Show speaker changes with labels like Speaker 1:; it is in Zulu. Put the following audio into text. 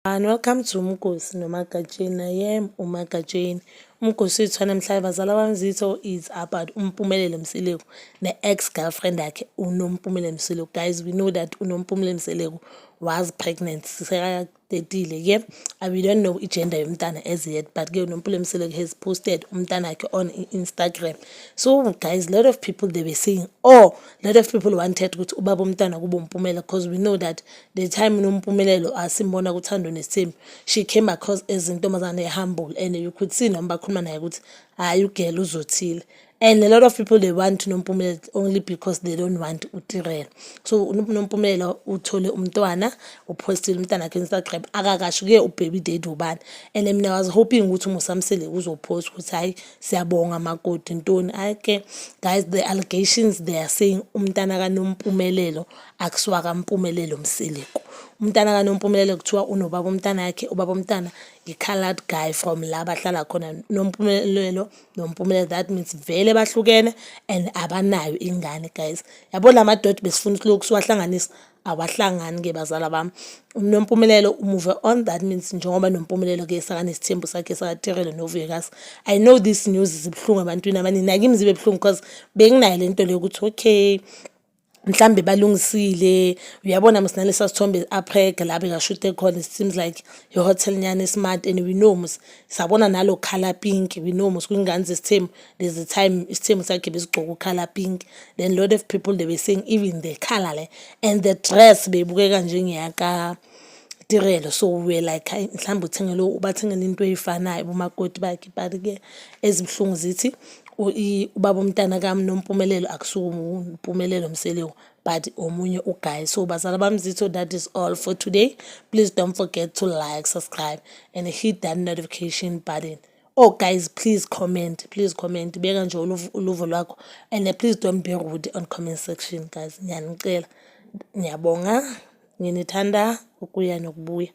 Speaker 1: And welcome to Umgosi noMagatsheni. I am uMagatsheni. Umgosi wethu wanamhlanje, bazala bami zitho, is about uMpumelelo Mseleku ne-ex-girlfriend yakhe uNompumelelo Mseleku. Guys, we know that uNompumelelo Mseleku was pregnant. Sekadedile-ke. We don't know i-gender yomntana as yet, but ke uNompumelelo Mseleku has posted umntanakhe on Instagram. So guys, a lot of people, they were saying, oh, a lot of people wanted ukuthi ubaba umntana kube uMpumelelo, because we know that the time uNompumelelo asimbona kuThando Nesithembu, she came across as intombazane humble, and you could see noma bakhuluma naye ukuthi hayi, ugirl uzothile. And a lot of people, they want Nompumelelo only because they don't want uTirelo. So uNompumelelo uthole umntwana, uphostile umntwana wakhe Instagram, akakasho-ke ubaby daddy ubani. And mina I was hoping ukuthi uMusa Mseleku uzopost ukuthi hayi, siyabonga makoti, ntoni. Hhayi-ke guys, the allegations, they are saying umntana kaNompumelelo akusiwa kaMpumelelo Mseleku. Umntana kaNompumelelo kuthiwa unobaba umntana yakhe, ubaba umntana i-coloured guy from la bahlala khona Nompumelelo noMpumelelo. That means vele bahlukene and abanayo ingane, guys. Yabo la madoda besifuna ukuthi lokhu siwahlanganisa, awahlangani-ke, bazala bami. UNompumelelo move on. That means njengoba Nompumelelo-ke sakanesithembu sakhe sakaTirelo noVuyokazi. I know this news zibuhlungu ebantwini abaningi, nakimi zibe buhlungu, because benginayo le nto leyo ukuthi okay, mhlambe balungisile. Uyabona mos nalesa sithombe apreg la bekashute khona, it seems like i-hotel nyana smart, and we know mos sabona nalo colour pink. We know mos kwingane zesithembu, there's a time isithembu sakhe besigcoka u-colour pink. Then a lot of people, they were saying even the colour le and the dress beyibukeka njengeyaka Tirelo. So we were like, hayi, mhlawumbe uthengele, ubathengele into ey'fanayo bomakoti bakhe. But-ke ezibuhlungu zithi ubaba umntana kaNompumelelo akusuke uMpumelelo Mseleku, but omunye uguy. So bazala bami zitho, that is all for today. Please don't forget to like, subscribe and hit that notification button. Oh guys, please comment, please comment, beka nje uluvo lwakho, and please don't be rude on comment section, guys. Ngiyanicela, ngiyabonga, nginithanda ukuya nokubuya.